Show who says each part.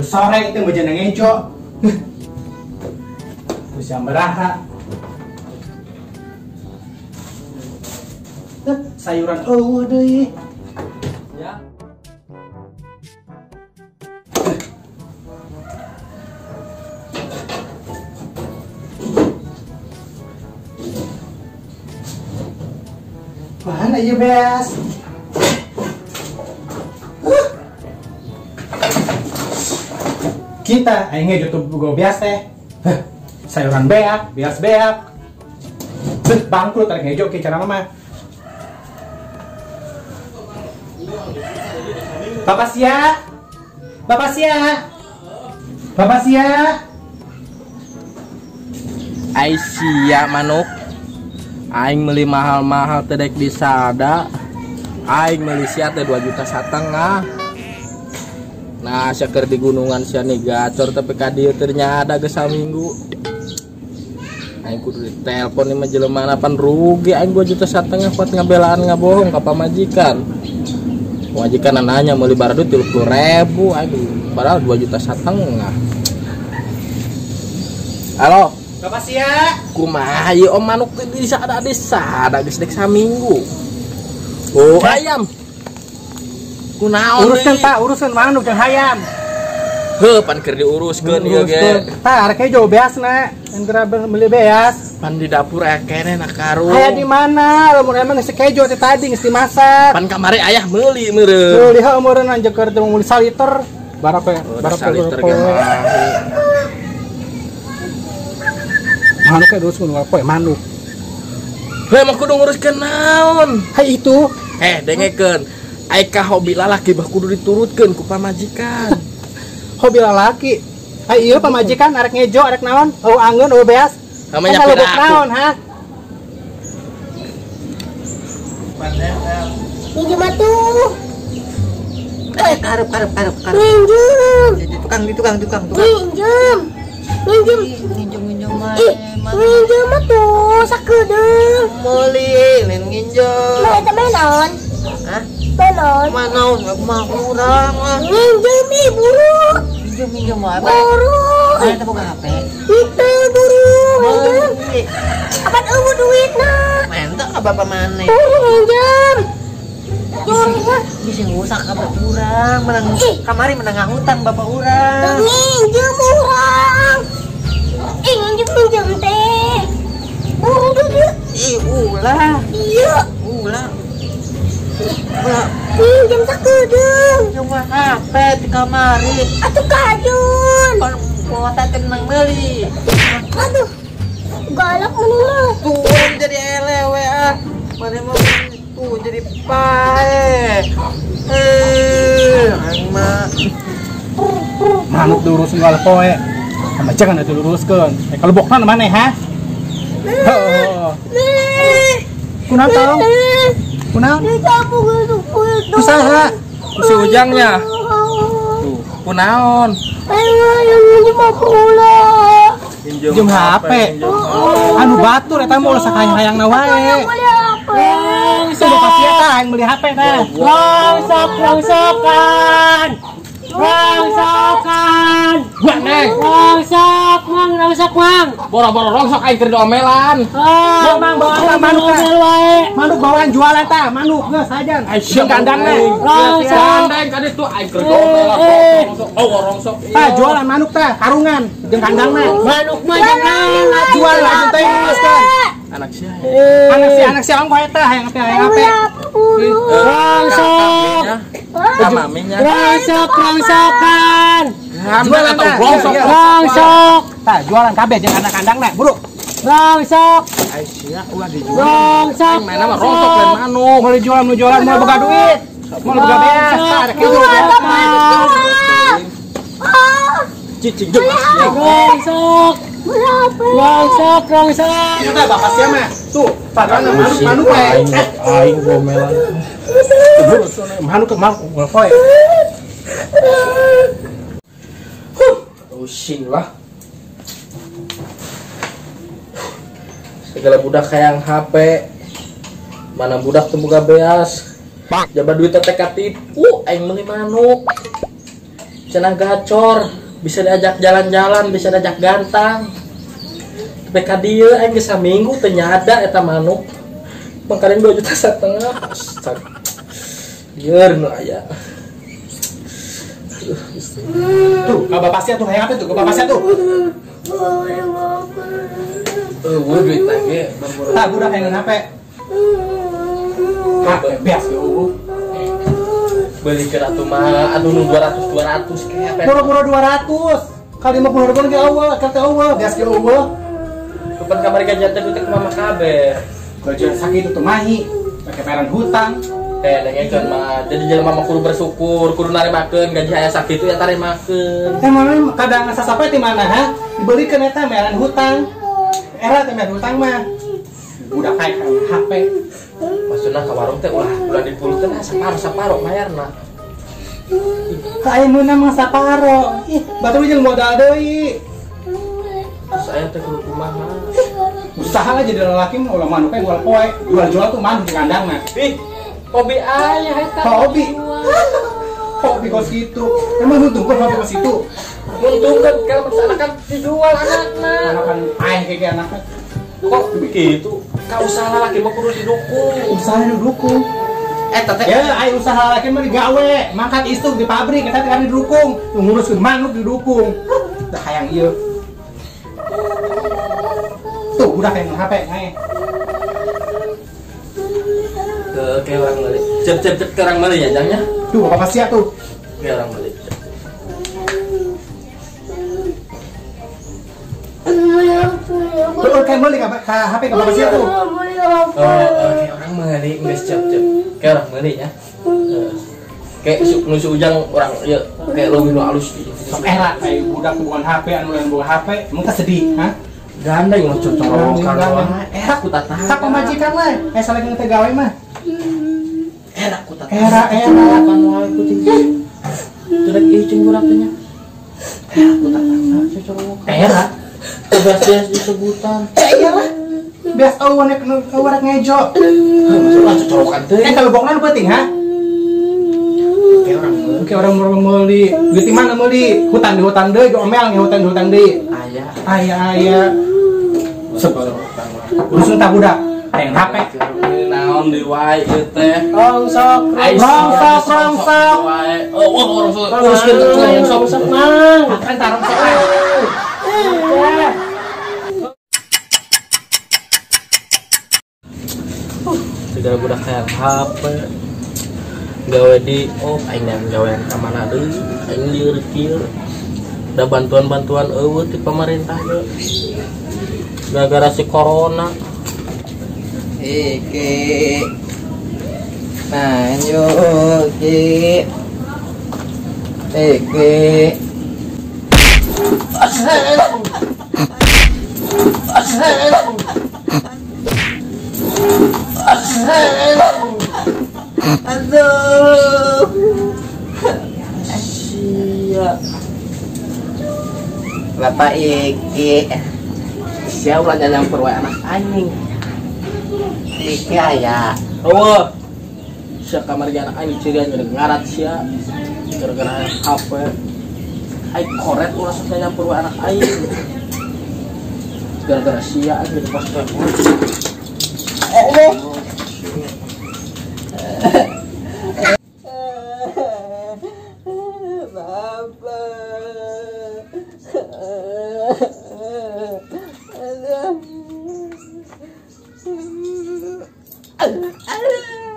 Speaker 1: Sore itu bejana ngejo. Terus yang beraha. Sayuran eueuh deui.
Speaker 2: Ya.
Speaker 1: Mana ieu beas? Kita aing ngejo tuh boga beas teh. Sayuran beak, beas beak. Bangkrut arek ngejo ke cara mah. Bapak sia. Bapak sia. Bapak sia.
Speaker 2: Ai sia manuk. Aing meuli mahal-mahal teh dek disada. Aing meuli sia teh 2,5 juta. Nah, sia keur di gunungan sia nih gacor tapi ka dieu teh nyada geus saminggu. Aing kudu ditelepon ieu mah jelema pan rugi aing 2,5 juta kuat ngabelaan ngabohong ka pamajikan. Pamajikan nanya meuli baradut 30.000 aing padahal 2,5 juta. Halo.
Speaker 1: Bapak sia.
Speaker 2: Kumaha ieu om manuk teh disada disada geus dek saminggu. Oh, ayam. Kunaon
Speaker 1: uruskeun Pak, uruskeun manuk jeung hayam.
Speaker 2: Heuh, pan keur diuruskeun ieu ge.
Speaker 1: Tah, arek hejo beasna, endra meuli beas.
Speaker 2: Pan di dapur aya keneh na karung.
Speaker 1: Aya di mana? Lamun emang geus kejo teh tadi geus dimasak.
Speaker 2: Pan kamari ayah meuli meureun.
Speaker 1: Meuli heuh meureun anjeun keur teh meuli saliter. Barape? Barape saliter ge. Manuk ge diuruskeun poe manuk.
Speaker 2: Heuh, mah kudu nguruskeun naon?
Speaker 1: Hai itu.
Speaker 2: Dengekeun. Aika hobi lalaki bah kudu diturutkeun ku pamajikan.
Speaker 1: Hobi lalaki. Ai ieu pamajikan arek ngejo arek naon? Eueuh angeun eueuh beas.
Speaker 2: Namanya pira
Speaker 1: naon ha?
Speaker 3: Minjem atuh.
Speaker 4: Karep.
Speaker 3: Minjem.
Speaker 4: Tukang.
Speaker 3: Minjem.
Speaker 4: Minjem mah.
Speaker 3: Minjem atuh sakedeung.
Speaker 4: Meuli lain nginjem.
Speaker 3: Mah eta mah naon?
Speaker 4: Hah?
Speaker 3: Naon?
Speaker 4: Manaon mah urang mah.
Speaker 3: Minjem ih buru.
Speaker 4: Minjem mah.
Speaker 3: Buru.
Speaker 4: Mana teh boga HP?
Speaker 3: Itu buru. Minjem. Apa eueuh duitna?
Speaker 4: Menta ka bapak maneh.
Speaker 3: Buru minjem.
Speaker 4: Bisa ngusak ka bapak urang, menang kamari menang ngahutang bapak urang.
Speaker 3: Minjem urang. Ih minjem teh. Buru deui.
Speaker 4: Ih ulah.
Speaker 3: Iya.
Speaker 4: Ulah.
Speaker 3: Minjem sakedeung.
Speaker 4: Cuma HP di kamari.
Speaker 3: Atuh kajun.
Speaker 4: Pan kuota teh menang meuli.
Speaker 3: Aduh. Galak meni mah.
Speaker 4: Tuh jadi elewe ah. Mane mah tuh jadi pae. Aing mah.
Speaker 1: Manuk diurusin galak poe. Sama jangan atuh diuruskeun. Kalebokna maneh ha? Heuh. Kunaon tong? Kunaon? Kusaha?
Speaker 2: Ku si Ujangnya. Tuh, kunaon?
Speaker 1: Minjem HP. Anu batur eta mah ulah sakahayang-hayangna wae. Langsung bapak sia tah aing meuli HP tah.
Speaker 5: Rongsokan. Rongsokan.
Speaker 2: Buat neng.
Speaker 5: Rongsok mang, rongsok mang.
Speaker 2: Boro-boro rongsok aing keur diomelan.
Speaker 1: Oh, mang bawa manuk tah. Manuk bawaan jualan tah, manuk geus hajan.
Speaker 2: Aisyah
Speaker 1: kandangna.
Speaker 5: Rongsok.
Speaker 2: Kandang ka ditu aing keur diomelan. Rongsok. Oh, rongsok.
Speaker 1: Tah jualan manuk tah, karungan jeung kandangna.
Speaker 5: Manuk mah jangan
Speaker 1: jual langsung teh geus kan.
Speaker 2: Anak sia.
Speaker 1: Anak sia ongkoh eta hayang HP hayang HP.
Speaker 5: Rongsok.
Speaker 2: Maminya.
Speaker 5: Rongsok, rongsokan.
Speaker 2: Jualan atau rongsok.
Speaker 5: Rongsok.
Speaker 1: Tah jualan kabeh jeung anak kandangna, buru.
Speaker 5: Rongsok.
Speaker 2: Aisyah ulah dijual.
Speaker 5: Rongsok.
Speaker 2: Mana mah rongsok lain manuk.
Speaker 1: Mau dijual, mau jualan, mau boga duit. Mau boga beas, tah rek kitu.
Speaker 2: Cicing jeung Aisyah.
Speaker 5: Rongsok. Rongsok, rongsok.
Speaker 1: Itu tah bapak sia mah. Tuh, padahal manuk manuk we.
Speaker 2: Aing gomelan.
Speaker 1: Manuk manuk poe.
Speaker 2: Pusing lah. Segala budak hayang HP. Mana budak teu boga beas. Jaba duit teh katipu aing meuli manuk. Cenah gacor, bisa diajak jalan-jalan, bisa diajak gantang. Tapi ka dieu aing geus saminggu teu nyada eta manuk. Mangkaning 2,5 juta. Astaga. Lieur nu aya.
Speaker 1: Tuh, ka bapak sia tuh hayang apa tuh? Ka bapak sia tuh.
Speaker 2: Eueuh duit lagi
Speaker 1: Tah budak hayang HP. Hah, beas ge eueuh.
Speaker 2: Belikeun atuh mah anu nu 200 200 kayak
Speaker 1: Pura-pura 200. Kali 50 ribu ge eueuh, kata eueuh, beas ge eueuh.
Speaker 2: Kapan kamari gajian teh duit mama kabeh.
Speaker 1: Gajian sakit tuh mahi, pakai bayaran hutang.
Speaker 2: Dengekeun mah. Jadi jelema mah kudu bersyukur, kudu narimakeun gaji aya sakitu ya tarimakeun.
Speaker 1: Emang kadang sasape ti mana ha? Dibelikeun eta bayaran hutang. Era teh bayar hutang mah. Budak kayak HP.
Speaker 2: Maksudna ka warung teh ulah ulah dipulkeun saparo-saparo mayarna.
Speaker 1: Ka aya meunang mah saparo. Ih, batur jeung modal deui.
Speaker 2: Terus aya teh kudu kumaha?
Speaker 1: Usaha aja jadi lelaki mah ulah manuk we ulah poe. Jual-jual tuh manuk di kandang mah.
Speaker 2: Ih, hobi aya eta.
Speaker 1: Hobi. Hobi kos kitu. Emang untungkeun hobi kos kitu?
Speaker 2: Untungkeun kalau anak kan dijual anakna.
Speaker 1: Anak kan aing kayak anakna.
Speaker 2: Kok begitu? Ka usaha lalaki mah kudu didukung.
Speaker 1: Usaha didukung.
Speaker 2: Eta teh
Speaker 1: ya aing usaha lalaki mah digawe, mangkat isuk di pabrik eta teh kan didukung, nguruskeun manuk didukung. Tah hayang ieu. Tuh budak yang HP ngae.
Speaker 2: Ke orang beli. Cep ke orang beli ya jangnya.
Speaker 1: Tuh bapak sia tuh.
Speaker 2: Ke orang beli.
Speaker 1: Tuh kayak beli ka HP ka bapak sia tuh.
Speaker 2: Oh, kayak orang beli geus cep. Kayak orang beli ya. Kayak nu ujang orang ieu kayak leuwih nu alus gitu.
Speaker 1: Sok era kayak budak bukan HP anu lain boga HP, emang teh sedih, ha?
Speaker 2: Gandeng mah cocorokan wae. Era ku tatangga.
Speaker 1: Sak pamajikan we, saling teh gawe mah.
Speaker 2: Era ku tatangga.
Speaker 1: Era era
Speaker 2: kan wae kucing. Terek ieu cing budak teh nya. Era ku tatangga cocorokan.
Speaker 1: Era.
Speaker 2: Beas disebutan.
Speaker 1: Ya iyalah. Beas eueuh nek eueuh rek ngejo.
Speaker 2: Maksudna cocorokan teh.
Speaker 1: Kalau bokna nu penting ha? Kayak orang meuli. Duit di mana meuli? Hutang di hutang deui, diomel nge hutang di hutang deui.
Speaker 2: Aya.
Speaker 1: Aya aya. Sebel. Urusan tak budak. Hayang HP.
Speaker 2: Naon deui wae ieu teh.
Speaker 5: Rongsok,
Speaker 1: rongsok, rongsok.
Speaker 2: Oh, wah rongsok. Uruskeun rongsok rongsok mang.
Speaker 1: Kan tarong sok.
Speaker 2: Segala budak hayang HP. Gawe di off aing gawe ka mana deui aing lieur kieu da bantuan-bantuan eueuh ti pemerintah ge gara-gara si corona.
Speaker 4: Iki main yuk iki iki aduh.
Speaker 2: Sia.
Speaker 4: Bapak iki.
Speaker 2: Sia ulah nyampur wae anak anjing.
Speaker 4: Iki aya.
Speaker 2: Eueuh. Sia kamari anak anjing cirian jadi ngarat sia. Gara-gara HP. Aing koret ulah sok nyampur wae anak aing. Gara-gara sia anjing jadi pas telepon.
Speaker 4: Allah. Bapak. Aduh. Aduh.